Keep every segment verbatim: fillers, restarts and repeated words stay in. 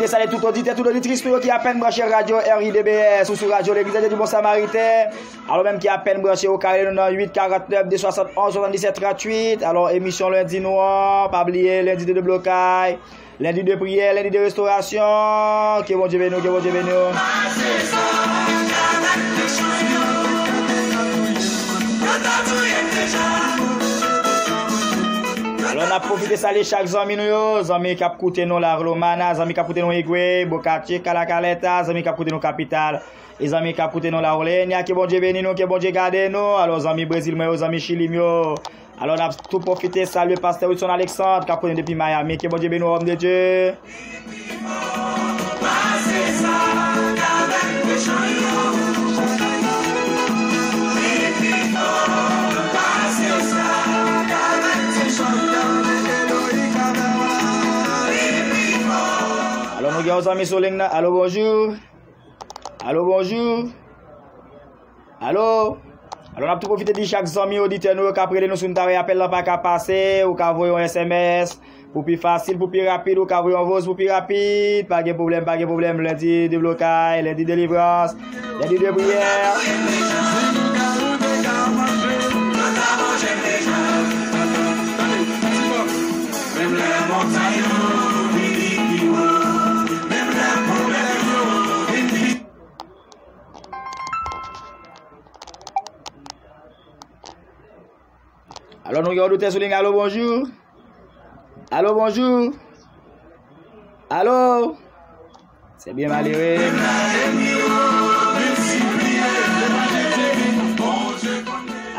Salye tout oditè, tout oditris nou yo ki apèn branche radyo R I D B S ou sou radyo Legliz Advantye di Bon Samariten. Alò, menm ki apèn branche, ou ka rele nou nan uit karant nèf, de swasannonz, swasanndisèt tranntuit. Alò, emisyon lendi nou an, pa bliye, lendi de deblokay, lendi de priyè, lendi de restorasyon. Ke Bondye beni w, ke Bondye beni w. Alò, n ap pwofite salye chak zanmi nou yo, zanmi k ap koute nou la Lomana, zanmi k ap koute nou Higüey, Boca Chica, La Caleta, zanmi k ap koute nou Kapital, e zanmi k ap koute nou La Orleña, ke Bondye beni nou, ke Bondye gade nou. Alò, zanmi Brezil mwen yo, zanmi Chili m yo. Alò, n ap tou pwofite salye pastè Wilson Alexandre, k ap koute nou depi Miami, ke Bondye beni w, homme de Dieu. Alò, nou gen yon zanmi sou liy nan. Alo, bonjou. Alo, bonjou. Alo. Alò, n ap tou pwofite di chak zanmi oditè nou yo k ap rele nou si nou ta wè apèl lan pa ka pase, ou ka voye yon S M S. Pou pi fasil, pou pi rapid, ou ka voye yon voice pou pi rapid. Pa gen pwoblèm, pa gen pwoblèm. Lendi deblokay, lendi delivrans, lendi de priyè. Alò, nou gen oditè sou liy. Alo, bonjou. Alo, bonjou. Alo. Se byen malere.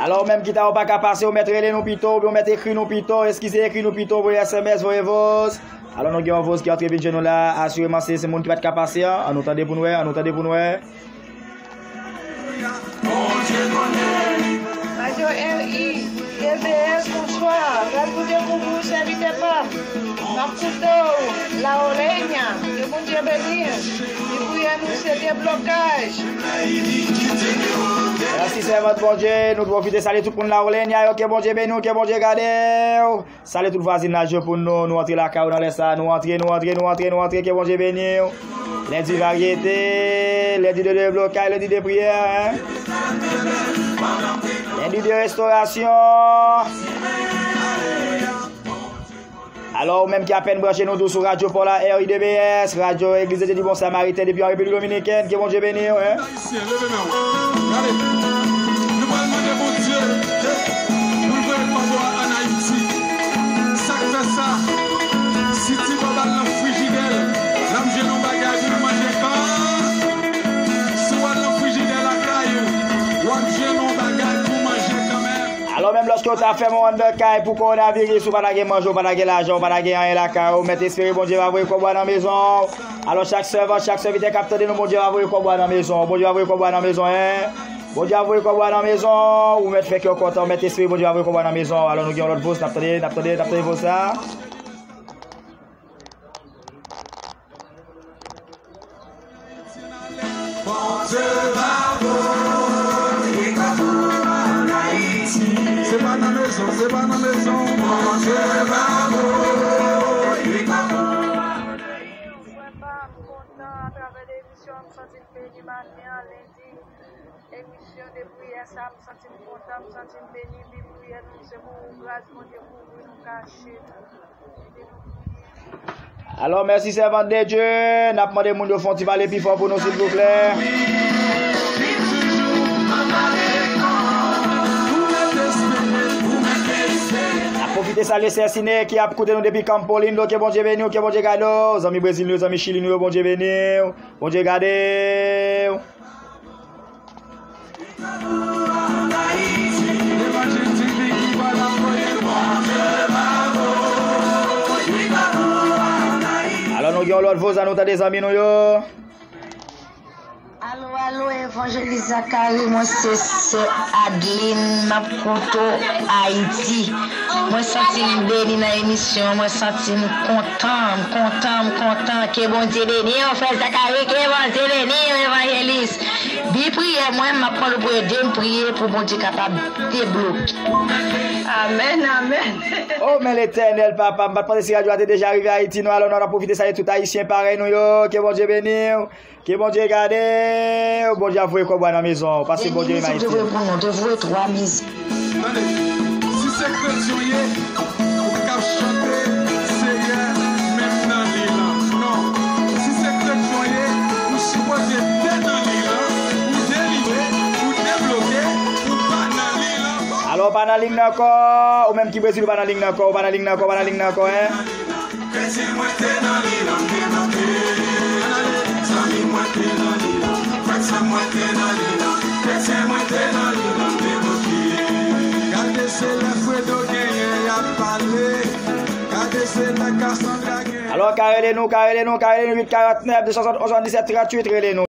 Alò, ou menm ki ta ou pa ka pase, ou mèt rele nou pito, oubyen ou mèt ekri nou pito, eskize, ekri nou pito, voye S M S, voye voice. Alò, nou gen yon voice ki antre vin jwenn nou la, asireman se, se moun ki pa t ka pase an. Ann nou tande pou n wè, ann nou tande pou n wè. Radyo R I D B S, bonswa. Gad pou dekouvri w, sèvitè pa m. M ap koute w, La Orleña. Ke Bondye beni w. Li pou anonse deblokaj. Mèsi, sèvant Bondye. Nou pwofite salye tout moun La Orleña yo. Ke Bondye beni w, ke Bondye gade w. Salye tout vwazinaj yo pou nou. Nou antre lakay ou nan lè sa. Nou antre, nou antre, nou antre, nou antre. Ke Bondye beni w. Lendi varyete, lendi de deblokay, lendi de priyè, hein? Lendi de restorasyon. Alò, ou menm ki apèn branche nou tou sou radyo pa w la, R I D B S, radyo Egliz Advantye di Bon Samariten depi an Repiblik Dominikèn, ke Bondye beni w, hein? Ayisyen, leve men w. Gade, nou pral mande Bondye pou l voye kòb ou a ann Ayiti. Sa k fè sa, si ti bòb al nan frijidè l, l ap jwenn yon bagay pou l manje kan. Si w al nan frijidè lakay ou, w ap jwenn yon bagay pou manje kanmenm. Alò, menm lòske w ta fèmen w anndan kay pou kowonaviris, ou pa ta gen manje, ou pa ta gen lajan, ou pa ta gen anyen lakay ou, mèt espere Bondye va voye kòb ou a nan mezon w. Alò, chak sèvant, chak sèvitè k ap tande nou, Bondye va voye kòb ou a nan mezon w. Bondye va voye kòb ou a nan mezon, hein? Bondye va voye kòb ou a nan mezon w. Ou mèt fè kè w kontan, ou mèt espere Bondye va voye kòb ou a nan mezon w. Alò, nou gen yon lòt voice, n ap tande, n ap tande, n ap tande voice sa. Bondye va voye kòb ou a ann Ayiti. Se pa nan mezon, se pa nan mezon. Bondye va voye kòb ou a ann Ayiti. Frè pa m, kontan atravè emisyon an, m santi m beni maten an, lendi. Emisyon de priyè sa, m santi m kontan, m santi m beni, pi priyè nou, se pou gras Bondye kouvri nou, kache nou. Alò, mèsi, sèvant de Dye. N ap mande moun yo fè yon ti pale pi fò pou nou, silvouplè. N ap pwofite salye sè Sine ki ap koute nou depi Campo Lindo. Ke Bondye beni w, ke Bondye gade w. Zanmi Brezil nou yo, zanmi Chili nou yo, Bondye beni w. Bondye gade w. Alò, nou gen yon lòt voice, ann nou tande zanmi nou yo. Alo, alo, Evanjelis Zakari, mwen se sè Adeline, m ap koute w Ayiti. Mwen santi m beni nan emisyon an, mwen santi m kontan, m kontan, m kontan. Ke Bondye beni w, frè Zakari, ke Bondye beni w, Evanjelis. Bi priyè mwen, m ap mande w pou ede m priye pou Bondye kapab debloke. Amèn, amèn. Oh, men Letènèl, papa, m pa t panse si radyo a te deja rive Ayiti, non. Alò, nou ap pwofite salye tout Ayisyen parèy nou yo. Ke Bondye beni w. Ke Bondye gade w. Bondye ap voye kòb ou a nan mezon w. Paske Bondye renmen Ayisyen. Te voye pou nou, te voye twa mizik. Tande, si se kretyen w ye, ou k ap chante Seyè menm nan li lan. Non. Si se kretyen w ye, ou sipoze te nan li lan, ou delivre, ou debloke, ou pa nan li lan. Alò, ou pa nan li lan ankò, ou menm ki Brezil, ou pa nan li lan ankò, ou pa nan li lan ankò, ou pa nan li lan ankò, en. Kretyen mwen te nan li lan, m debloke. Ann ale, zanmi mwen te nan li lan, frè sè mwen te nan li lan. Kretyen mwen te nan li lan, m debloke. Gade se lè Fredo genyen y ap pale. Gade se lè Cassandra genyen. Alò, ka rele nou, ka rele nou, ka rele nou, uit karant nèf, de swasant, onz, swasanndisèt, tranntuit, rele nou.